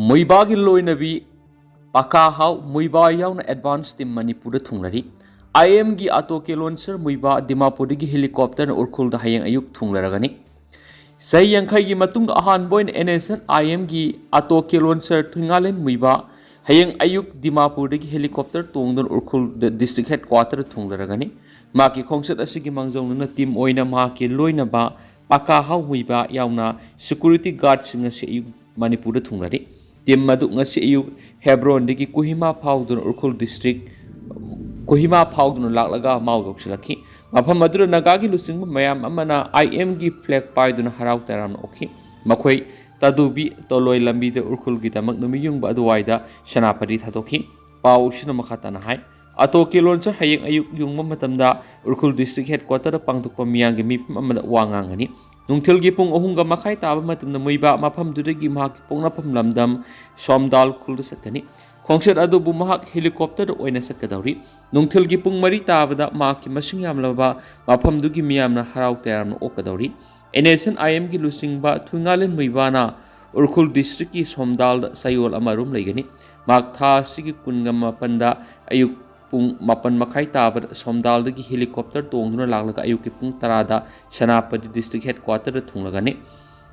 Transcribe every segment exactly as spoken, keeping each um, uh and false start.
ꯃꯨꯏꯕꯥꯒꯤ ꯂꯣꯏꯅꯕꯤ ꯄꯥꯀꯥ ꯍꯥꯎ ꯃꯨꯏꯕꯥ ꯌꯥꯎꯅ advance team ꯃꯅꯤꯄꯨꯔꯗ ꯊꯨꯡꯂꯔꯤ꯫ ꯑꯥꯏ ꯑꯦꯝꯒꯤ ꯑꯇꯣ ꯀꯦ ꯂꯣꯟꯁꯔ ꯃꯨꯏꯕꯥ ꯗꯤꯃꯥꯄꯨꯔꯗꯒꯤ helicopterꯅ ꯎꯔꯈꯨꯜꯗ ꯍꯌꯦꯡ ꯑꯌꯨꯛ ꯊꯨꯡꯂꯔꯒꯅꯤ꯫ ꯆꯍꯤ ꯌꯥꯡꯈꯩꯒꯤ ꯃꯇꯨꯡꯗ ꯑꯍꯥꯟꯕ ꯑꯣꯏꯅ ꯑꯦꯟ ꯑꯦꯁ ꯑꯦꯟ ꯑꯥꯏ ꯑꯦꯝꯒꯤ ꯑꯇꯣ ꯀꯦ ꯂꯣꯟꯁꯔ ꯊꯨꯏꯉꯥꯂꯦꯟ ꯃꯨꯏꯕꯥ ꯍꯌꯦꯡ ꯑꯌꯨꯛ ꯗꯤꯃꯥꯄꯨꯔꯗꯒꯤ helicopter ꯇꯣꯡꯗꯨꯅ ꯎꯔꯈꯨꯜꯗ district headquarter ꯊꯨꯡꯂꯔꯒꯅꯤ꯫ ꯃꯍꯥꯛꯀꯤ ꯈꯣꯡꯆꯠ ꯑꯁꯤꯒꯤ ꯃꯥꯡꯖꯧꯅꯅ team ꯑꯣꯏꯅ ꯃꯍꯥꯛꯀꯤ ꯂꯣꯏꯅꯕ ꯄꯥꯀꯥ ꯍꯥꯎ ꯃꯨꯏꯕꯥ ꯌꯥꯎꯅ security guardꯁꯤꯡ ꯑꯁꯤ ꯑꯌꯨꯛ ꯃꯅꯤꯄꯨꯔꯗ ꯊꯨꯡꯂꯔꯤ꯫ Team ꯑꯗꯨ ꯉꯁꯤ ꯑꯌꯨꯛ ꯍꯦꯕ꯭ꯔꯣꯟꯗꯒꯤ ꯀꯣꯍꯤꯃꯥ ꯐꯥꯎꯗꯨꯅ ꯎꯔꯈꯨꯜ district, ꯀꯣꯍꯤꯃꯥ ꯐꯥꯎꯗꯨꯅ ꯂꯥꯛꯂꯒ ꯃꯥꯎ ꯌꯧꯁꯤꯜꯂꯛꯈꯤ꯫ ꯃꯐꯝ ꯑꯗꯨꯗ ꯅꯥꯒꯥꯒꯤ ꯂꯨꯆꯤꯡꯕ ꯃꯌꯥꯝ ꯑꯃꯅ ꯑꯥꯏ ꯑꯦꯝꯒꯤ flag ꯄꯥꯏꯗꯨꯅ ꯍꯔꯥꯎ ꯇꯌꯥꯝꯅ ꯑꯣꯛꯈꯤ꯫ ꯃꯈꯣꯏ ꯇꯥꯗꯨꯕꯤ ꯇꯣꯂꯣꯏ ꯂꯝꯕꯤꯗ ꯎꯔꯈꯨꯜꯒꯤꯗꯃꯛ ꯅꯨꯃꯤꯠ ꯌꯨꯡꯕ ꯑꯗꯨꯋꯥꯏꯗ ꯁꯦꯅꯥꯄꯇꯤ ꯊꯥꯗꯣꯛꯈꯤ꯫ ꯄꯥꯎ ꯑꯁꯤꯅ ꯃꯈꯥ ꯇꯥꯅ ꯍꯥꯏ, ꯑꯇꯣ ꯀꯦ ꯂꯣꯟꯁꯔ ꯍꯌꯦꯡ ꯑꯌꯨꯛ ꯌꯨꯡꯕ ꯃꯇꯝꯗ ꯎꯔꯈꯨꯜ district headquarterꯗ ꯄꯥꯡꯊꯣꯛꯄ ꯃꯤꯌꯥꯝꯒꯤ ꯃꯤꯐꯝ ꯑꯃꯗ ꯋꯥ ꯉꯥꯡꯒꯅꯤ꯫ ꯅꯨꯡꯊꯤꯜꯒꯤ ꯄꯨꯡ ꯑꯍꯨꯝꯒ ꯃꯈꯥꯏ ꯇꯥꯕ ꯃꯇꯝꯗ ꯃꯨꯏꯕꯥ ꯃꯐꯝꯗꯨꯗꯒꯤ ꯃꯍꯥꯛꯀꯤ ꯄꯣꯛꯅꯐꯝ ꯂꯝꯗꯝ ꯁꯣꯝꯗꯥꯜ ꯈꯨꯜꯗ ꯆꯠꯀꯅꯤ꯫ ꯈꯣꯡꯆꯠ ꯑꯗꯨꯕꯨ ꯃꯍꯥꯛ helicopterꯗ ꯑꯣꯏꯅ ꯆꯠꯀꯗꯧꯔꯤ꯫ ꯅꯨꯡꯊꯤꯜꯒꯤ ꯄꯨꯡ ꯃꯔꯤ ꯇꯥꯕꯗ ꯃꯍꯥꯛꯀꯤ ꯃꯁꯤꯡ ꯌꯥꯝꯂꯕ ꯃꯐꯝꯗꯨꯒꯤ ꯃꯤꯌꯥꯝꯅ ꯍꯔꯥꯎ ꯇꯌꯥꯝꯅ ꯑꯣꯛꯀꯗꯧꯔꯤ꯫ ꯑꯦꯟ ꯑꯦꯁ ꯑꯦꯟ ꯑꯥꯏ ꯑꯦꯝꯒꯤ ꯂꯨꯆꯤꯡꯕ ꯊꯨꯏꯉꯥꯂꯦꯟ ꯃꯨꯏꯕꯥꯅ ꯎꯔꯈꯨꯜ districtꯀꯤ ꯁꯣꯝꯗꯥꯜꯗ ꯆꯌꯣꯜ ꯑꯃꯔꯣꯝ ꯂꯩꯒꯅꯤ꯫ ꯃꯍꯥꯛ ꯊꯥ ꯑꯁꯤꯒꯤ ꯀꯨꯟꯒ ꯃꯥꯄꯟꯗ ꯑꯌꯨꯛ ꯄꯨꯡ ꯃꯥꯄꯟ ꯃꯈꯥꯏ ꯇꯥꯕꯗ ꯁꯣꯝꯗꯥꯜꯗꯒꯤ helicopter ꯇꯣꯡꯗꯨꯅ ꯂꯥꯛꯂꯒ ꯑꯌꯨꯛꯀꯤ ꯄꯨꯡ ꯇꯔꯥꯗ ꯁꯦꯅꯥꯄꯇꯤ district headquarterꯗ ꯊꯨꯡꯂꯒꯅꯤ꯫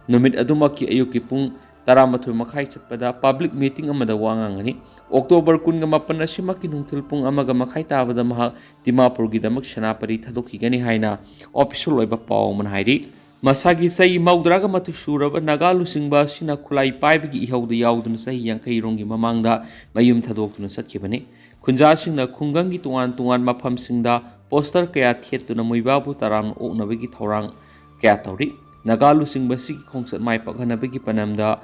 ꯅꯨꯃꯤꯠ ꯑꯗꯨꯃꯛꯀꯤ ꯑꯌꯨꯛꯀꯤ ꯄꯨꯡ ꯇꯔꯥꯃꯥꯊꯣꯏ ꯃꯈꯥꯏ ꯆꯠꯄꯗ public meeting ꯑꯃꯗ ꯋꯥ ꯉꯥꯡꯒꯅꯤ꯫ ꯑꯣꯛꯇꯣꯕꯔ ꯀꯨꯟꯒ ꯃꯥꯄꯟ ꯑꯁꯤꯃꯛꯀꯤ ꯅꯨꯡꯊꯤꯜ ꯄꯨꯡ ꯑꯃꯒ ꯃꯈꯥꯏ ꯇꯥꯕꯗ ꯃꯍꯥꯛ ꯗꯤꯃꯥꯄꯨꯔꯒꯤꯗꯃꯛ ꯁꯦꯅꯥꯄꯇꯤ ꯊꯥꯗꯣꯛꯈꯤꯒꯅꯤ ꯍꯥꯏꯅ official ꯑꯣꯏꯕ ꯄꯥꯎ ꯑꯃꯅ ꯍꯥꯏꯔꯤ꯫ ꯃꯁꯥꯒꯤ ꯆꯍꯤ ꯃꯧꯗ꯭ꯔꯥꯒ ꯃꯥꯊꯣꯏ ꯁꯨꯔꯕ ꯅꯥꯒꯥ ꯂꯨꯆꯤꯡꯕ ꯑꯁꯤꯅ ꯈꯨꯠꯂꯥꯏ ꯄꯥꯏꯕꯒꯤ ꯏꯍꯧꯗ ꯌꯥꯎꯗꯨꯅ ꯆꯍꯤ ꯌꯥꯡꯈꯩ ꯔꯣꯝꯒꯤ ꯃꯃꯥꯡꯗ ꯃꯌꯨꯝ ꯊꯥꯗꯣꯛꯇꯨꯅ ꯆꯠꯈꯤꯕꯅꯤ꯫ ꯈꯨꯟꯖꯥꯁꯤꯡꯅ ꯈꯨꯡꯒꯪꯒꯤ ꯇꯣꯉꯥꯟ ꯇꯣꯉꯥꯟ ꯃꯐꯝꯁꯤꯡꯗ poster ꯀꯌꯥ ꯊꯦꯠꯇꯨꯅ ꯃꯨꯏꯕꯥꯕꯨ ꯇꯔꯥꯝꯅ ꯑꯣꯛꯅꯕꯒꯤ ꯊꯧꯔꯥꯡ ꯀꯌꯥ ꯇꯧꯔꯤ꯫ ꯅꯥꯒꯥ ꯂꯨꯆꯤꯡꯕꯁꯤꯒꯤ ꯈꯣꯡꯆꯠ ꯃꯥꯏ ꯄꯥꯛꯍꯟꯅꯕꯒꯤ ꯄꯥꯟꯗꯝꯗ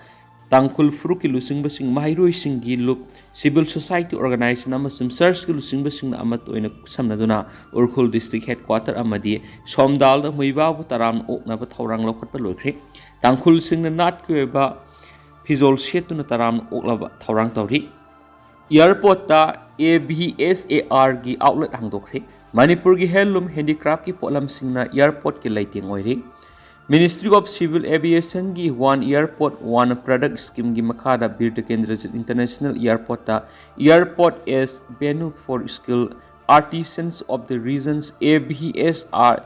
ꯇꯥꯡꯈꯨꯜ ꯐꯨꯔꯨꯞꯀꯤ ꯂꯨꯆꯤꯡꯕꯁꯤꯡ, ꯃꯍꯩꯔꯣꯏꯁꯤꯡꯒꯤ ꯂꯨꯞ, civil society organization ꯑꯃꯁꯨꯡ churchꯀꯤ ꯂꯨꯆꯤꯡꯕꯁꯤꯡꯅ ꯑꯃꯠꯇ ꯑꯣꯏꯅ ꯈꯨꯠꯁꯝꯅꯗꯨꯅ ꯎꯔꯈꯨꯜ district headquarter ꯑꯃꯗꯤ ꯁꯣꯝꯗꯥꯜꯗ ꯃꯨꯏꯕꯥꯕꯨ ꯇꯔꯥꯝꯅ ꯑꯣꯛꯅꯕ ꯊꯧꯔꯥꯡ ꯂꯧꯈꯠꯄ ꯂꯣꯏꯈ꯭ꯔꯦ꯫ ꯇꯥꯡꯈꯨꯜꯁꯤꯡꯅ ꯅꯥꯠꯀꯤ ꯑꯣꯏꯕ ꯐꯤꯖꯣꯜ ꯁꯦꯠꯇꯨꯅ ꯇꯔꯥꯝꯅ ꯑꯣꯛꯂꯕ ꯊꯧꯔꯥꯡ ꯇꯧꯔꯤ꯫ Airportꯇ ABSAR ꯒꯤ outlet ꯍꯥꯡꯗꯣꯛꯈ꯭ꯔꯦ꯫ ꯃꯅꯤꯄꯨꯔꯒꯤ handloom handicraft ꯀꯤ ꯄꯣꯠꯂꯝꯁꯤꯡꯅ airport ꯀꯤ ꯂꯩꯇꯦꯡ ꯑꯣꯏꯔꯤ꯫ Ministry of Civil Aviation ꯒꯤ One Airport One Product Scheme ꯒꯤ ꯃꯈꯥꯗ ꯕꯤꯔ ꯇꯤꯀꯦꯟꯗ꯭ꯔꯖꯤꯠ International Airport ꯇ Airport as Venue for Skilled Artisans of the Regions, ABSAR,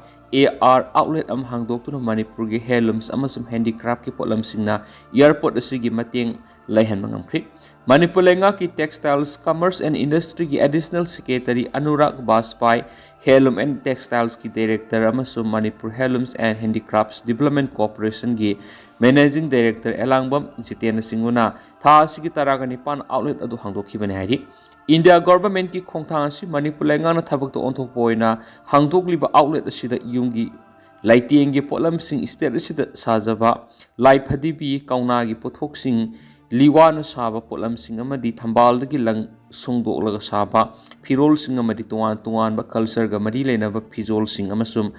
AR outlet ꯑꯃ ꯍꯥꯡꯗꯣꯛꯇꯨꯅ ꯃꯅꯤꯄꯨꯔꯒꯤ handlooms ꯑꯃꯁꯨꯡ handicraft ꯀꯤ ꯄꯣꯠꯂꯝꯁꯤꯡꯅ airport ꯑꯁꯤꯒꯤ ꯃꯇꯦꯡ ꯂꯩꯍꯟꯕ ꯉꯝꯈ꯭ꯔꯦ꯫ ꯃꯅꯤꯄꯨꯔ ꯂꯩꯉꯥꯛꯀꯤ Textiles, Commerce and Industry ꯒꯤ Additional Secretary Anurag ꯕꯥꯖꯄꯥꯏ, Handloom and Textiles ꯀꯤ Director ꯑꯃꯁꯨꯡ Manipur Handlooms and Handicrafts Development Corporation ꯒꯤ Managing Director ꯑꯦꯂꯥꯡꯕꯝ ꯖꯤꯇꯦꯟꯅ ꯁꯤꯡꯍꯅ ꯊꯥ ꯑꯁꯤꯒꯤ ꯇꯔꯥꯒ ꯅꯤꯄꯥꯟ outlet ꯑꯗꯨ ꯍꯥꯡꯗꯣꯛꯈꯤꯕꯅꯤ ꯍꯥꯏꯔꯤ꯫ ꯏꯟꯗꯤꯌꯥ government ꯀꯤ ꯈꯣꯡꯊꯥꯡ ꯑꯁꯤ ꯃꯅꯤꯄꯨꯔ ꯂꯩꯉꯥꯛꯅ ꯊꯕꯛꯇ ꯑꯣꯟꯊꯣꯛꯄ ꯑꯣꯏꯅ ꯍꯥꯡꯗꯣꯛꯂꯤꯕ outlet ꯑꯁꯤꯗ ꯌꯨꯝꯒꯤ ꯂꯩꯇꯦꯡꯒꯤ ꯄꯣꯠꯂꯝꯁꯤꯡ, state ꯑꯁꯤꯗ ꯁꯥꯖꯕ ꯂꯥꯏ ꯐꯗꯤꯕꯤ, ꯀꯧꯅꯥꯒꯤ ꯄꯣꯠꯊꯣꯛꯁꯤꯡ, ꯂꯤꯋꯥꯅ ꯁꯥꯕ ꯄꯣꯠꯂꯝꯁꯤꯡ ꯑꯃꯗꯤ ꯊꯝꯕꯥꯜꯗꯒꯤ ꯂꯪ ꯁꯨꯡꯗꯣꯛꯂꯒ ꯁꯥꯕ ꯐꯤꯔꯣꯜꯁꯤꯡ ꯑꯃꯗꯤ ꯇꯣꯉꯥꯟ ꯇꯣꯉꯥꯟꯕ culture ꯒ ꯃꯔꯤ ꯂꯩꯅꯕ ꯐꯤꯖꯣꯜꯁꯤꯡ ꯑꯃꯁꯨꯡ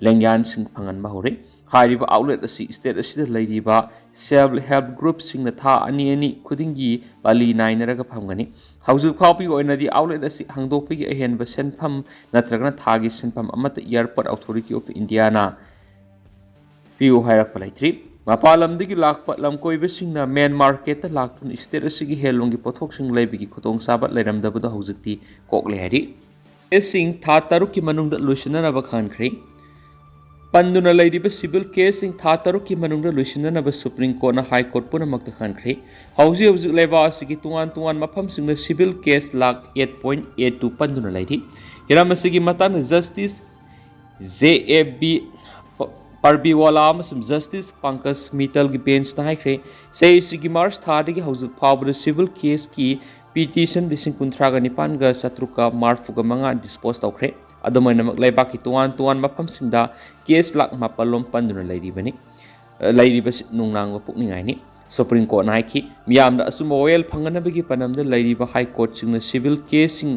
ꯂꯦꯡꯌꯥꯟꯁꯤꯡ ꯐꯪꯍꯟꯕ ꯍꯧꯔꯦ꯫ ꯍꯥꯏꯔꯤꯕ outlet ꯑꯁꯤ state ꯑꯁꯤꯗ ꯂꯩꯔꯤꯕ self help group ꯁꯤꯡꯅ ꯊꯥ ꯑꯅꯤ ꯑꯅꯤ ꯈꯨꯗꯤꯡꯒꯤ ꯄꯥꯂꯤ ꯅꯥꯏꯅꯔꯒ ꯐꯪꯒꯅꯤ꯫ ꯍꯧꯖꯤꯛ ꯐꯥꯎꯕꯒꯤ ꯑꯣꯏꯅꯗꯤ outlet ꯑꯁꯤ ꯍꯥꯡꯗꯣꯛꯄꯒꯤ ꯑꯍꯦꯟꯕ ꯁꯦꯟꯐꯝ ꯅꯠꯇ꯭ꯔꯒꯅ ꯊꯥꯒꯤ ꯁꯦꯟꯐꯝ ꯑꯃꯠꯇ Airport Authority of Indiaꯅ ꯄꯤꯌꯨ ꯍꯥꯏꯔꯛꯄ ꯂꯩꯇ꯭ꯔꯤ꯫ ꯃꯄꯥꯟ ꯂꯝꯗꯒꯤ ꯂꯥꯛꯄ ꯂꯝꯀꯣꯏꯕꯁꯤꯡꯅ main market ꯇ ꯂꯥꯛꯇꯨꯅ state ꯑꯁꯤꯒꯤ handloom ꯒꯤ ꯄꯣꯠꯊꯣꯛꯁꯤꯡ ꯂꯩꯕꯒꯤ ꯈꯨꯗꯣꯡꯆꯥꯕ ꯂꯩꯔꯝꯗꯕꯗꯨ ꯍꯧꯖꯤꯛꯇꯤ ꯀꯣꯛꯂꯦ ꯍꯥꯏꯔꯤ꯫ Case ꯁꯤꯡ ꯊꯥ ꯇꯔꯨꯛꯀꯤ ꯃꯅꯨꯡꯗ ꯂꯣꯏꯁꯤꯟꯅꯅꯕ ꯈꯟꯈ꯭ꯔꯦ꯫ ꯄꯟꯗꯨꯅ ꯂꯩꯔꯤꯕ civil case ꯁꯤꯡ ꯊꯥ ꯇꯔꯨꯛꯀꯤ ꯃꯅꯨꯡꯗ ꯂꯣꯏꯁꯤꯟꯅꯅꯕ Supreme Court ꯅ High Court ꯄꯨꯝꯅꯃꯛꯇ ꯈꯟꯈ꯭ꯔꯦ꯫ ꯍꯧꯖꯤꯛ ꯍꯧꯖꯤꯛ ꯂꯩꯕꯥꯛ ꯑꯁꯤꯒꯤ ꯇꯣꯉꯥꯟ ꯇꯣꯉꯥꯟꯕ ꯃꯐꯝꯁꯤꯡꯗ civil case lakh eight point eight two ꯄꯟꯗꯨꯅ ꯂꯩꯔꯤ꯫ ꯍꯤꯔꯝ ꯑꯁꯤꯒꯤ ꯃꯇꯥꯡꯗ Justice J A B ꯄ-, ꯄꯥꯔꯕꯤꯋꯥꯂꯥ ꯑꯃꯁꯨꯡ Justice ꯄꯪꯀꯖ ꯃꯤꯇꯜꯒꯤ bench ꯅ ꯍꯥꯏꯈ꯭ꯔꯦ, ꯆꯍꯤ ꯑꯁꯤꯒꯤ March ꯊꯥꯗꯒꯤ ꯍꯧꯖꯤꯛ ꯐꯥꯎꯕꯗ civil case ꯀꯤ petition ꯂꯤꯁꯤꯡ ꯀꯨꯟꯊ꯭ꯔꯥꯒ ꯅꯤꯄꯥꯟꯒ ꯆꯥꯇ꯭ꯔꯨꯛꯀ ꯃꯔꯤꯐꯨꯒ ꯃꯉꯥ dispose ꯇꯧꯈ꯭ꯔꯦ꯫ ꯑꯗꯨꯃꯥꯏꯅꯃꯛ ꯂꯩꯕꯥꯛꯀꯤ ꯇꯣꯉꯥꯟ ꯇꯣꯉꯥꯟꯕ ꯃꯐꯝꯁꯤꯡꯗ case ꯂꯥꯈ ꯃꯥꯄꯜ ꯂꯣꯝ ꯄꯟꯗꯨꯅ ꯂꯩꯔꯤꯕꯅꯤ꯫ ꯂꯩꯔꯤꯕꯁꯤ ꯅꯨꯡꯅꯥꯡꯕ ꯄꯨꯛꯅꯤꯡꯉꯥꯏꯅꯤ꯫ Supreme Court ꯅ ꯍꯥꯏꯈꯤ, ꯃꯤꯌꯥꯝꯗ ꯑꯆꯨꯝꯕ ꯋꯥꯌꯦꯜ ꯐꯪꯅꯅꯕꯒꯤ ꯄꯥꯟꯗꯝꯗ ꯂꯩꯔꯤꯕ High Court ꯁꯤꯡꯅ civil case ꯁꯤꯡ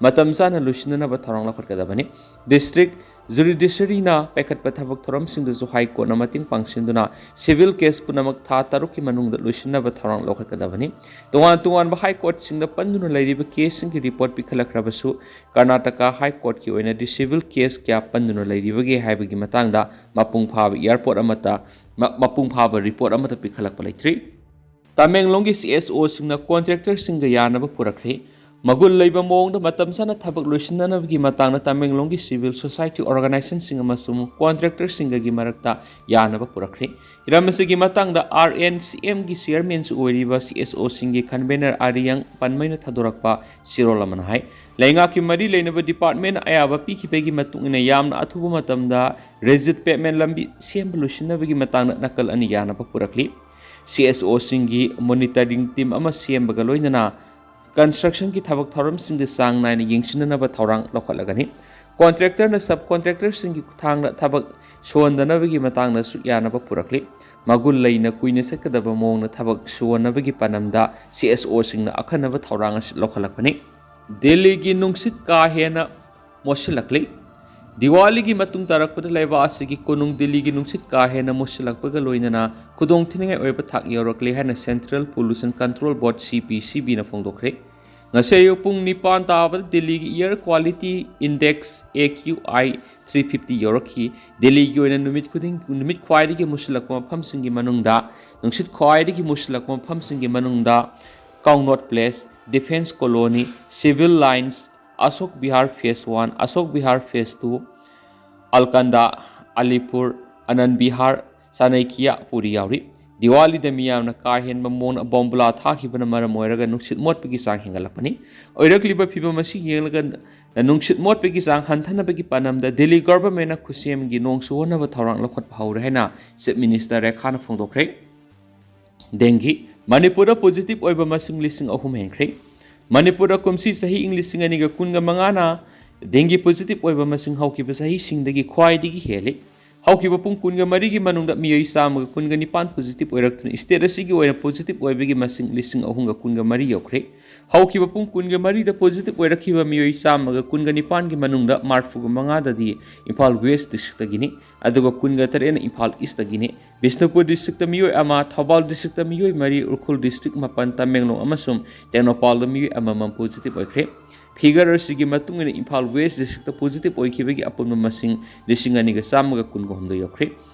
ꯃꯇꯝ ꯆꯥꯅ ꯂꯣꯏꯁꯤꯟꯅꯅꯕ ꯊꯧꯔꯥꯡ ꯂꯧꯈꯠꯀꯗꯕꯅꯤ꯫ District ꯖꯨꯔꯤꯗꯤꯁꯔꯤꯅ ꯄꯥꯏꯈꯠꯄ ꯊꯕꯛ ꯊꯧꯔꯝꯁꯤꯡꯗꯁꯨ ꯍꯥꯏ ꯀꯣꯔꯠꯅ ꯃꯇꯦꯡ ꯄꯥꯡꯁꯤꯟꯗꯨꯅ ꯁꯤꯚꯤꯜ ꯀꯦꯁ ꯄꯨꯝꯅꯃꯛ ꯊꯥ ꯇꯔꯨꯛꯀꯤ ꯃꯅꯨꯡꯗ ꯂꯣꯏꯁꯤꯟꯅꯕ ꯊꯧꯔꯥꯡ ꯂꯧꯈꯠꯀꯗꯕꯅꯤ꯫ ꯇꯣꯉꯥꯟ ꯇꯣꯉꯥꯟꯕ ꯍꯥꯏ ꯀꯣꯔꯠꯁꯤꯡꯗ ꯄꯟꯗꯨꯅ ꯂꯩꯔꯤꯕ ꯀꯦꯁꯁꯤꯡꯒꯤ ꯔꯤꯄꯣꯔꯠ ꯄꯤꯈꯠꯂꯛꯈ꯭ꯔꯕꯁꯨ, ꯀꯔꯅꯥꯇꯀꯥ ꯍꯥꯏ ꯀꯣꯔꯠꯀꯤ ꯑꯣꯏꯅꯗꯤ ꯁꯤꯚꯤꯜ ꯀꯦꯁ ꯀꯌꯥ ꯄꯟꯗꯨꯅ ꯂꯩꯔꯤꯕꯒꯦ ꯍꯥꯏꯕꯒꯤ ꯃꯇꯥꯡꯗ ꯃꯄꯨꯡ ꯐꯥꯕ ꯑꯦꯌꯥꯔꯄꯣꯔꯠ ꯑꯃꯠꯇ, ꯃ-, ꯃꯄꯨꯡ ꯐꯥꯕ ꯔꯤꯄꯣꯔꯠ ꯑꯃꯠꯇ ꯄꯤꯈꯠꯂꯛꯄ ꯂꯩꯇ꯭ꯔꯤ꯫ ꯇꯃꯦꯡꯂꯣꯡꯒꯤ ꯁꯤ ꯑꯦꯁ ꯑꯣꯁꯤꯡꯅ ꯀꯣꯟꯇ꯭ꯔꯦꯛꯇꯔꯁꯤꯡꯒ ꯌꯥꯅꯕ ꯄꯨꯔꯛꯈ꯭ꯔꯤ꯫ ꯃꯒꯨꯟ ꯂꯩꯕ ꯃꯑꯣꯡꯗ ꯃꯇꯝ ꯆꯥꯅ ꯊꯕꯛ ꯂꯣꯏꯁꯤꯟꯅꯅꯕꯒꯤ ꯃꯇꯥꯡꯗ ꯇꯃꯦꯡꯂꯣꯡꯒꯤ ꯁꯤꯚꯤꯜ ꯁꯣꯁꯥꯏꯇꯤ ꯑꯣꯔꯒꯅꯥꯏꯖꯦꯁꯟꯁꯤꯡ ꯑꯃꯁꯨꯡ ꯀꯣꯟꯇ꯭ꯔꯦꯛꯇꯔꯁꯤꯡꯒꯒꯤ ꯃꯔꯛꯇ ꯌꯥꯅꯕ ꯄꯨꯔꯛꯈ꯭ꯔꯤ꯫ ꯍꯤꯔꯝ ꯑꯁꯤꯒꯤ ꯃꯇꯥꯡꯗ ꯑꯥꯔ ꯑꯦꯟ ꯁꯤ ꯑꯦꯝꯒꯤ ꯆꯤꯌꯔꯃꯦꯟꯁꯨ ꯑꯣꯏꯔꯤꯕ ꯁꯤ ꯑꯦꯁ ꯑꯣꯁꯤꯡꯒꯤ ꯀꯟꯚꯦꯅꯔ ꯑꯔꯤꯌꯪ ꯄꯟꯃꯩꯅ ꯊꯥꯗꯣꯔꯛꯄ ꯆꯦꯔꯣꯜ ꯑꯃꯅ ꯍꯥꯏ, ꯂꯩꯉꯥꯛꯀꯤ ꯃꯔꯤ ꯂꯩꯅꯕ ꯗꯤꯄꯥꯔꯠꯃꯦꯟ ꯑꯌꯥꯕ ꯄꯤꯈꯤꯕꯒꯤ ꯃꯇꯨꯡ ꯏꯟꯅ ꯌꯥꯝꯅ ꯑꯊꯨꯕ ꯃꯇꯝꯗ ꯔꯦꯖꯤꯠ ꯄꯦꯚꯃꯦꯟ ꯂꯝꯕꯤ ꯁꯦꯝꯕ ꯂꯣꯏꯁꯤꯟꯅꯕꯒꯤ ꯃꯇꯥꯡꯗ ꯅꯥꯀꯜ ꯑꯅꯤ ꯌꯥꯅꯕ ꯄꯨꯔꯛꯂꯤ꯫ ꯁꯤ ꯑꯦꯁ ꯑꯣꯁꯤꯡꯒꯤ ꯃꯣꯅꯤꯇꯔꯤꯡ ꯇꯤꯝ ꯑꯃ ꯁꯦꯝꯕꯒ ꯂꯣꯏꯅꯅ ꯀꯟꯁꯇ꯭ꯔꯛꯁꯟꯒꯤ ꯊꯕꯛ ꯊꯧꯔꯝꯁꯤꯡꯗ ꯆꯥꯡ ꯅꯥꯏꯅ ꯌꯦꯡꯁꯤꯟꯅꯅꯕ ꯊꯧꯔꯥꯡ ꯂꯧꯈꯠꯂꯒꯅꯤ꯫ ꯀꯣꯟꯇ꯭ꯔꯦꯛꯇꯔꯅ ꯁꯕ ꯀꯣꯟꯇ꯭ꯔꯦꯛꯇꯔꯁꯤꯡꯒꯤ ꯈꯨꯠꯊꯥꯡꯗ ꯊꯕꯛ ꯁꯨꯍꯟꯗꯅꯕꯒꯤ ꯃꯇꯥꯡꯗꯁꯨ ꯌꯥꯅꯕ ꯄꯨꯔꯛꯂꯤ꯫ ꯃꯒꯨꯟ ꯂꯩꯅ ꯀꯨꯏꯅ ꯆꯠꯀꯗꯕ ꯃꯑꯣꯡꯗ ꯊꯕꯛ ꯁꯨꯍꯟꯅꯕꯒꯤ ꯄꯥꯟꯗꯝꯗ ꯁꯤ ꯑꯦꯁ ꯑꯣꯁꯤꯡꯅ ꯑꯈꯟꯅꯕ ꯊꯧꯔꯥꯡ ꯑꯁꯤ ꯂꯧꯈꯠꯂꯛꯄꯅꯤ꯫ ꯗꯦꯜꯂꯤꯒꯤ ꯅꯨꯡꯁꯤꯠ ꯀꯥ ꯍꯦꯟꯅ ꯃꯣꯠꯁꯤꯜꯂꯛꯂꯤ꯫ ꯗꯤꯋꯥꯂꯤꯒꯤ ꯃꯇꯨꯡ ꯇꯥꯔꯛꯄꯗ ꯂꯩꯕꯥꯛ ꯑꯁꯤꯒꯤ ꯀꯣꯅꯨꯡ ꯗꯤꯜꯂꯤꯒꯤ ꯅꯨꯡꯁꯤꯠ ꯀꯥ ꯍꯦꯟꯅ ꯃꯣꯠꯁꯤꯜꯂꯛꯄꯒ ꯂꯣꯏꯅꯅ ꯈꯨꯗꯣꯡꯊꯤꯅꯤꯡꯉꯥꯏ ꯑꯣꯏꯕ ꯊꯥꯛ ꯌꯧꯔꯛꯂꯦ ꯍꯥꯏꯅ Central Pollution Control Board, C P C B ꯅ ꯐꯣꯡꯗꯣꯛꯈ꯭ꯔꯦ꯫ ꯉꯁꯤ ꯑꯌꯨꯛ ꯄꯨꯡ ꯅꯤꯄꯥꯟ ꯇꯥꯕꯗ ꯗꯤꯜꯂꯤꯒꯤ Air Quality Index, A Q I, three fifty ꯌꯧꯔꯛꯈꯤ꯫ ꯗꯤꯜꯂꯤꯒꯤ ꯑꯣꯏꯅ ꯅꯨꯃꯤꯠ ꯈꯨꯗꯤꯡ, ꯅꯨꯃꯤꯠ ꯈ꯭ꯋꯥꯏꯗꯒꯤ ꯃꯨꯁꯤꯜꯂꯛꯄ ꯃꯐꯝꯁꯤꯡꯒꯤ ꯃꯅꯨꯡꯗ, ꯅꯨꯡꯁꯤꯠ ꯈ꯭ꯋꯥꯏꯗꯒꯤ ꯃꯨꯁꯤꯜꯂꯛꯄ ꯃꯐꯝꯁꯤꯡꯒꯤ ꯃꯅꯨꯡꯗ Connaught place, defence colony, civil lines, Ashok Vihar phase one, Ashok Vihar phase two, Alaknanda, Alipur, Anand Vihar, Chanakyapuri ꯌꯥꯎꯔꯤ꯫ ꯗꯤꯋꯥꯂꯤꯗ ꯃꯤꯌꯥꯝꯅ ꯀꯥ ꯍꯦꯟꯕ ꯃꯑꯣꯡꯗ ꯕꯣꯝꯕꯨꯂꯥ ꯊꯥꯈꯤꯕꯅ ꯃꯔꯝ ꯑꯣꯏꯔꯒ ꯅꯨꯡꯁꯤꯠ ꯃꯣꯠꯄꯒꯤ ꯆꯥꯡ ꯍꯦꯟꯒꯠꯂꯛꯄꯅꯤ꯫ ꯑꯣꯏꯔꯛꯂꯤꯕ ꯐꯤꯕꯝ ꯑꯁꯤ ꯌꯦꯡꯂꯒ ꯅꯨꯡꯁꯤꯠ ꯃꯣꯠꯄꯒꯤ ꯆꯥꯡ ꯍꯟꯊꯅꯕꯒꯤ ꯄꯥꯟꯗꯝꯗ ꯗꯤꯜꯂꯤ ꯒꯚꯔꯟꯃꯦꯟꯠꯅ ꯈꯨꯠꯁꯦꯝꯒꯤ ꯅꯣꯡ ꯆꯨꯍꯟꯅꯕ ꯊꯧꯔꯥꯡ ꯂꯧꯈꯠꯄ ꯍꯧꯔꯦ ꯍꯥꯏꯅ ꯆꯤꯐ ꯃꯤꯅꯤꯁꯇꯔ ꯔꯦꯈꯥꯅ ꯐꯣꯡꯗꯣꯛꯈ꯭ꯔꯦ꯫ ꯗꯦꯡꯒꯤ꯫ ꯃꯅꯤꯄꯨꯔꯗ ꯄꯣꯖꯤꯇꯤꯚ ꯑꯣꯏꯕ ꯃꯁꯤꯡ ꯂꯤꯁꯤꯡ ꯑꯍꯨꯝ ꯍꯦꯟꯈ꯭ꯔꯦ꯫ ꯃꯅꯤꯄꯨꯔꯗ ꯀꯨꯝꯁꯤ ꯆꯍꯤ ꯏꯪ ꯂꯤꯁꯤꯡ ꯑꯅꯤꯒ ꯀꯨꯟꯒ ꯃꯉꯥꯅ ꯗꯦꯡꯒꯤ ꯄꯣꯖꯤꯇꯤꯚ ꯑꯣꯏꯕ ꯃꯁꯤꯡ ꯍꯧꯈꯤꯕ ꯆꯍꯤꯁꯤꯡꯗꯒꯤ ꯈ꯭ꯋꯥꯏꯗꯒꯤ ꯍꯦꯜꯂꯤ꯫ ꯍꯧꯈꯤꯕ ꯄꯨꯡ ꯀꯨꯟꯒ ꯃꯔꯤꯒꯤ ꯃꯅꯨꯡꯗ ꯃꯤꯑꯣꯏ ꯆꯥꯝꯃꯒ ꯀꯨꯟꯒ ꯅꯤꯄꯥꯟ ꯄꯣꯖꯤꯇꯤꯚ ꯑꯣꯏꯔꯛꯇꯨꯅ ꯁ꯭ꯇꯦꯠ ꯑꯁꯤꯒꯤ ꯑꯣꯏꯅ ꯄꯣꯖꯤꯇꯤꯚ ꯑꯣꯏꯕꯒꯤ ꯃꯁꯤꯡ ꯂꯤꯁꯤꯡ ꯑꯍꯨꯝꯒ ꯀꯨꯟꯒ ꯃꯔꯤ ꯌꯧꯈ꯭ꯔꯦ꯫ ꯍꯧꯈꯤꯕ ꯄꯨꯡ ꯀꯨꯟꯒ ꯃꯔꯤꯗ positive ꯑꯣꯏꯔꯛꯈꯤꯕ ꯃꯤꯑꯣꯏ ꯆꯥꯝꯃꯒ ꯀꯨꯟꯒ ꯅꯤꯄꯥꯟꯒꯤ ꯃꯅꯨꯡꯗ ꯃꯔꯤꯐꯨꯒ ꯃꯉꯥꯗꯗꯤ ꯏꯝꯐꯥꯜ West Districtꯇꯒꯤꯅꯤ, ꯑꯗꯨꯒ ꯀꯨꯟꯒ ꯇꯔꯦꯠꯅ ꯏꯝꯐꯥꯜ Eastꯇꯒꯤꯅꯤ꯫ ꯕꯤꯁꯅꯨꯄꯨꯔ Districtꯇ ꯃꯤꯑꯣꯏ ꯑꯃ, ꯊꯧꯕꯥꯜ Districtꯇ ꯃꯤꯑꯣꯏ ꯃꯔꯤ, ꯎꯈ꯭ꯔꯨꯜ District ꯃꯥꯄꯟ, ꯇꯃꯦꯡꯂꯣꯡ ꯑꯃꯁꯨꯡ ꯇꯦꯡꯅꯧꯄꯥꯜꯗ ꯃꯤꯑꯣꯏ ꯑꯃꯃꯝ positive ꯑꯣꯏꯈ꯭ꯔꯦ꯫ Figure ꯑꯁꯤꯒꯤ ꯃꯇꯨꯡ ꯏꯟꯅ ꯏꯝꯐꯥꯜ West Districtꯇ positive ꯑꯣꯏꯈꯤꯕꯒꯤ ꯑꯄꯨꯟꯕ ꯃꯁꯤꯡ ꯂꯤꯁꯤꯡ ꯑꯅꯤꯒ ꯆꯥꯝꯃꯒ ꯀꯨꯟꯒ ꯍꯨꯝꯗꯣꯏ ꯌꯧꯈ꯭ꯔꯦ꯫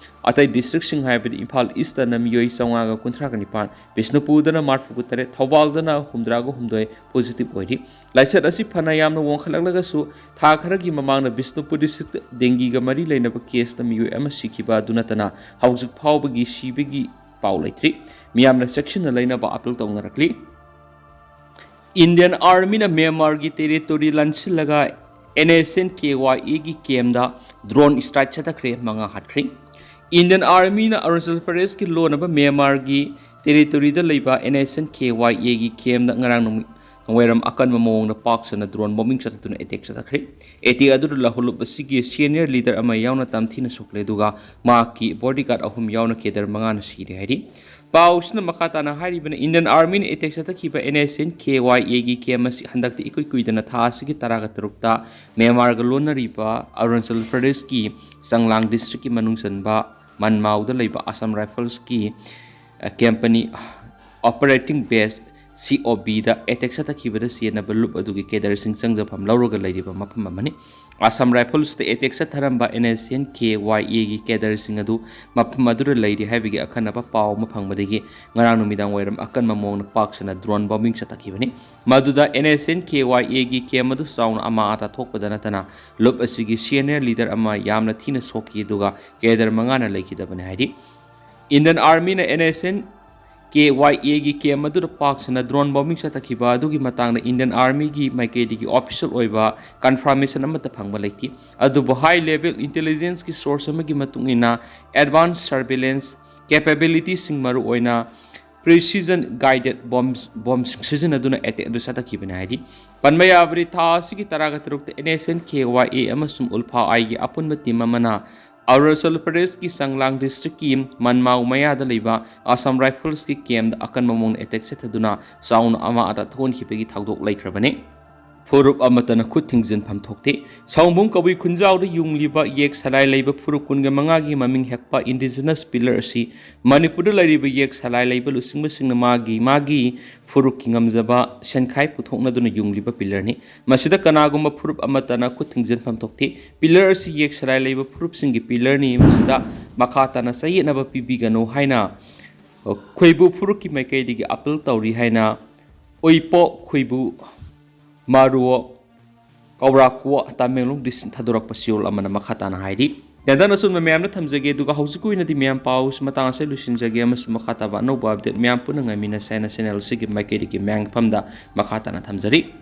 ꯑꯇꯩ districtꯁꯤꯡ ꯍꯥꯏꯕꯗꯤ ꯏꯝꯐꯥꯜ Eastꯇꯅ ꯃꯤꯑꯣꯏ ꯆꯥꯝꯃꯉꯥꯒ ꯀꯨꯟꯊ꯭ꯔꯥꯒ ꯅꯤꯄꯥꯟ, ꯕꯤꯁꯅꯨꯄꯨꯔꯗꯅ ꯃꯔꯤꯐꯨꯒ ꯇꯔꯦꯠ, ꯊꯧꯕꯥꯜꯗꯅ ꯍꯨꯝꯗ꯭ꯔꯥꯒ ꯍꯨꯝꯗꯣꯏ positive ꯑꯣꯏꯔꯤ꯫ ꯂꯥꯏꯆꯠ ꯑꯁꯤ ꯐꯅ ꯌꯥꯝꯅ ꯋꯥꯡꯈꯠꯂꯛꯂꯒꯁꯨ, ꯊꯥ ꯈꯔꯒꯤ ꯃꯃꯥꯡꯗ ꯕꯤꯁꯅꯨꯄꯨꯔ Districtꯇ dengueꯒ ꯃꯔꯤ ꯂꯩꯅꯕ caseꯇ ꯃꯤꯑꯣꯏ ꯑꯃ ꯁꯤꯈꯤꯕ ꯑꯗꯨ ꯅꯠꯇꯅ ꯍꯧꯖꯤꯛ ꯐꯥꯎꯕꯒꯤ ꯁꯤꯕꯒꯤ ꯄꯥꯎ ꯂꯩꯇ꯭ꯔꯤ꯫ ꯃꯤꯌꯥꯝꯅ ꯆꯦꯛꯁꯤꯟꯅ ꯂꯩꯅꯕ appeal ꯇꯧꯅꯔꯛꯂꯤ꯫ Indian Armyꯅ ꯃ꯭ꯌꯥꯟꯃꯥꯔꯒꯤ territory ꯂꯥꯟꯁꯤꯜꯂꯒ NSCN-KYAꯒꯤ campꯇ drone strike ꯆꯠꯊꯈ꯭ꯔꯦ, ꯃꯉꯥ ꯍꯥꯠꯈ꯭ꯔꯦ꯫ Indian Armyꯅ ꯑꯔꯨꯅꯥꯆꯜ ꯄ꯭ꯔꯗꯦꯁꯀꯤ ꯂꯣꯟꯅꯕ ꯃ꯭ꯌꯥꯟꯃꯥꯔꯒꯤ territoryꯗ ꯂꯩꯕ NSCN-KYAꯒꯤ campꯇ ꯉꯔꯥꯡ ꯅꯨꯃꯤꯠ ꯋꯥꯏꯔꯝ ꯑꯀꯟꯕ ꯃꯑꯣꯡꯗ ꯄꯥꯛ ꯁꯟꯅ drone bombing ꯆꯠꯊꯗꯨꯅ attack ꯆꯠꯊꯈ꯭ꯔꯦ꯫ Attack ꯑꯗꯨꯗ ꯂꯨꯞ ꯑꯁꯤꯒꯤ senior leader ꯑꯃ ꯌꯥꯎꯅ ꯇꯝꯊꯤꯅ ꯁꯣꯛꯂꯦ, ꯑꯗꯨꯒ ꯃꯍꯥꯛꯀꯤ bodyguard ꯑꯍꯨꯝ ꯌꯥꯎꯅ cadre ꯃꯉꯥꯅ ꯁꯤꯔꯦ ꯍꯥꯏꯔꯤ꯫ ꯄꯥꯎꯁꯤꯅ ꯃꯈꯥ ꯇꯥꯅ ꯍꯥꯏꯔꯤꯕꯅ, Indian Armyꯅ attack ꯆꯠꯊꯈꯤꯕ NSCN-KYAꯒꯤ camp ꯑꯁꯤ ꯍꯟꯗꯛꯇ ꯏꯀꯨꯏ ꯀꯨꯏꯗꯅ ꯊꯥ ꯑꯁꯤꯒꯤ ꯇꯔꯥꯒ ꯇꯔꯨꯛꯇ ꯃ꯭ꯌꯥꯟꯃꯥꯔꯒ ꯂꯣꯟꯅꯔꯤꯕ ꯑꯔꯨꯅꯥꯆꯜ ꯄ꯭ꯔꯗꯦꯁꯀꯤ ꯆꯥꯡꯂꯥꯡ districtꯀꯤ ꯃꯅꯨꯡ ꯆꯟꯕ ꯃꯟꯃꯥꯎꯗ ꯂꯩꯕ Assam Riflesꯀꯤ, ꯑ, company operating base, COBꯗ attack ꯆꯠꯊꯈꯤꯕꯗ ꯆꯦꯟꯅꯕ ꯂꯨꯞ ꯑꯗꯨꯒꯤ cadreꯁꯤꯡ ꯆꯪꯖꯐꯝ ꯂꯧꯔꯒ ꯂꯩꯔꯤꯕ ꯃꯐꯝ ꯑꯃꯅꯤ꯫ Assam Riflesꯇ attack ꯆꯠꯊꯔꯝꯕ NSCN-KYAꯒꯤ cadreꯁꯤꯡ ꯑꯗꯨ ꯃꯐꯝ ꯑꯗꯨꯗ ꯂꯩꯔꯤ ꯍꯥꯏꯕꯒꯤ ꯑꯈꯟꯅꯕ ꯄꯥꯎ ꯑꯃ ꯐꯪꯕꯗꯒꯤ ꯉꯔꯥꯡ ꯅꯨꯃꯤꯗꯥꯡ ꯋꯥꯏꯔꯝ ꯑꯀꯟꯕ ꯃꯑꯣꯡꯗ ꯄꯥꯛ ꯁꯟꯅ drone bombing ꯆꯠꯊꯈꯤꯕꯅꯤ꯫ ꯃꯗꯨꯗ NSCN-KYAꯒꯤ camp ꯑꯗꯨ ꯆꯥꯎꯅ ꯑꯃꯥ ꯑꯇꯥ ꯊꯣꯛꯄꯗ ꯅꯠꯇꯅ ꯂꯨꯞ ꯑꯁꯤꯒꯤ senior leader ꯑꯃ ꯌꯥꯝꯅ ꯊꯤꯅ ꯁꯣꯛꯈꯤ, ꯑꯗꯨꯒ cadre ꯃꯉꯥꯅ ꯂꯩꯈꯤꯗꯕꯅꯤ ꯍꯥꯏꯔꯤ꯫ Indian Armyꯅ NSCN-KYAꯒꯤ camp ꯑꯗꯨꯗ ꯄꯥꯛ ꯁꯟꯅ drone bombing ꯆꯠꯊꯈꯤꯕ ꯑꯗꯨꯒꯤ ꯃꯇꯥꯡꯗ Indian Armyꯒꯤ ꯃꯥꯏꯀꯩꯗꯒꯤ official ꯑꯣꯏꯕ confirmation ꯑꯃꯠꯇ ꯐꯪꯕ ꯂꯩꯇꯦ꯫ ꯑꯗꯨꯕꯨ high level intelligenceꯀꯤ source ꯑꯃꯒꯤ ꯃꯇꯨꯡ ꯏꯟꯅ, advanced surveillance capabilityꯁꯤꯡ, ꯃꯔꯨꯑꯣꯏꯅ precision guided bombs, bombꯁꯤꯡ ꯁꯤꯖꯤꯟꯅꯗꯨꯅ attack ꯑꯗꯨ ꯆꯠꯊꯈꯤꯕꯅꯤ ꯍꯥꯏꯔꯤ꯫ ꯄꯟꯕ ꯌꯥꯕꯗꯤ, ꯊꯥ ꯑꯁꯤꯒꯤ ꯇꯔꯥꯒ ꯇꯔꯨꯛꯇ NSCN-KYA ꯑꯃꯁꯨꯡ ULFA-Iꯒꯤ ꯑꯄꯨꯟꯕ team ꯑꯃꯅ ꯑꯔꯨꯅꯥꯆꯜ ꯄ꯭ꯔꯗꯦꯁꯀꯤ ꯆꯥꯡꯂꯥꯡ ꯗꯤꯁꯇ꯭ꯔꯤꯛꯀꯤ ꯃꯟꯃꯥꯎ ꯃꯌꯥꯗ ꯂꯩꯕ ꯑꯁꯥꯝ ꯔꯥꯏꯐꯜꯁꯀꯤ ꯀꯦꯝꯗ ꯑꯀꯟꯕ ꯃꯑꯣꯡꯗ ꯑꯦꯇꯦꯛ ꯆꯠꯊꯗꯨꯅ ꯆꯥꯎꯅ ꯑꯃꯥ ꯑꯇꯥ ꯊꯣꯛꯍꯟꯈꯤꯕꯒꯤ ꯊꯧꯗꯣꯛ ꯂꯩꯈ꯭ꯔꯕꯅꯤ꯫ ꯐꯨꯔꯨꯞ ꯑꯃꯠꯇꯅ ꯈꯨꯠ ꯊꯤꯡꯖꯤꯟꯐꯝ ꯊꯣꯛꯇꯦ꯫ ꯁꯥꯎꯕꯨꯡ ꯀꯕꯨꯏ ꯈꯨꯟꯖꯥꯎꯗ ꯌꯨꯡꯂꯤꯕ ꯌꯦꯛ ꯁꯂꯥꯏ ꯂꯩꯕ ꯐꯨꯔꯨꯞ ꯀꯨꯟꯒ ꯃꯉꯥꯒꯤ ꯃꯃꯤꯡ ꯍꯦꯛꯄ ꯏꯟꯗꯤꯖꯤꯅꯁ ꯄꯤꯂꯔ ꯑꯁꯤ ꯃꯅꯤꯄꯨꯔꯗ ꯂꯩꯔꯤꯕ ꯌꯦꯛ ꯁꯂꯥꯏ ꯂꯩꯕ ꯂꯨꯆꯤꯡꯕꯁꯤꯡꯅ ꯃꯥꯒꯤ ꯃꯥꯒꯤ ꯐꯨꯔꯨꯞꯀꯤ ꯉꯝꯖꯕ ꯁꯦꯟꯈꯥꯏ ꯄꯨꯊꯣꯛꯅꯗꯨꯅ ꯌꯨꯡꯂꯤꯕ ꯄꯤꯂꯔꯅꯤ꯫ ꯃꯁꯤꯗ ꯀꯅꯥꯒꯨꯝꯕ ꯐꯨꯔꯨꯞ ꯑꯃꯠꯇꯅ ꯈꯨꯠ ꯊꯤꯡꯖꯤꯟꯐꯝ ꯊꯣꯛꯇꯦ꯫ ꯄꯤꯂꯔ ꯑꯁꯤ ꯌꯦꯛ ꯁꯂꯥꯏ ꯂꯩꯕ ꯐꯨꯔꯨꯞꯁꯤꯡꯒꯤ ꯄꯤꯂꯔꯅꯤ꯫ ꯃꯁꯤꯗ ꯃꯈꯥ ꯇꯥꯅ ꯆꯌꯦꯠꯅꯕ ꯄꯤꯕꯤꯒꯅꯨ ꯍꯥꯏꯅ ꯈꯣꯏꯕꯨ ꯐꯨꯔꯨꯞꯀꯤ ꯃꯥꯏꯀꯩꯗꯒꯤ ꯑꯄꯤꯜ ꯇꯧꯔꯤ ꯍꯥꯏꯅ ꯎꯏꯄꯣꯛ ꯈꯣꯏꯕꯨ ꯃꯥꯔꯨꯑꯣ ꯀꯧꯔꯥꯀꯨꯋꯥ ꯇꯃꯦꯡꯂꯣꯡ ꯗꯤꯁꯇ꯭ꯔꯤꯛ ꯊꯥꯗꯣꯔꯛꯄ ꯁꯤꯑꯣꯜ ꯑꯃꯅ ꯃꯈꯥ ꯇꯥꯅ ꯍꯥꯏꯔꯤ꯫ ꯌꯥꯗꯪ ꯑꯁꯨꯝꯅ ꯃꯌꯥꯝꯗ ꯊꯝꯖꯒꯦ, ꯑꯗꯨꯒ ꯍꯧꯖꯤꯛꯀꯤ ꯑꯣꯏꯅꯗꯤ ꯃꯌꯥꯝ ꯄꯥꯎꯁꯤ ꯃꯇꯥꯡ ꯑꯁꯤꯗ ꯂꯣꯏꯁꯤꯟꯖꯒꯦ, ꯑꯃꯁꯨꯡ ꯃꯈꯥ ꯇꯥꯕ ꯑꯅꯧꯕ ꯑꯞꯗꯦꯠ ꯃꯌꯥꯝ ꯄꯨꯟꯅ ꯉꯥꯏꯃꯤꯟꯅꯁꯦ ꯍꯥꯏꯅ ꯆꯦꯅꯦꯜ ꯑꯁꯤꯒꯤ ꯃꯥꯏꯀꯩꯗꯒꯤ ꯃꯌꯥꯝꯒꯤ ꯐꯝꯗ ꯃꯈꯥ ꯇꯥꯅ ꯊꯝꯖꯔꯤ꯫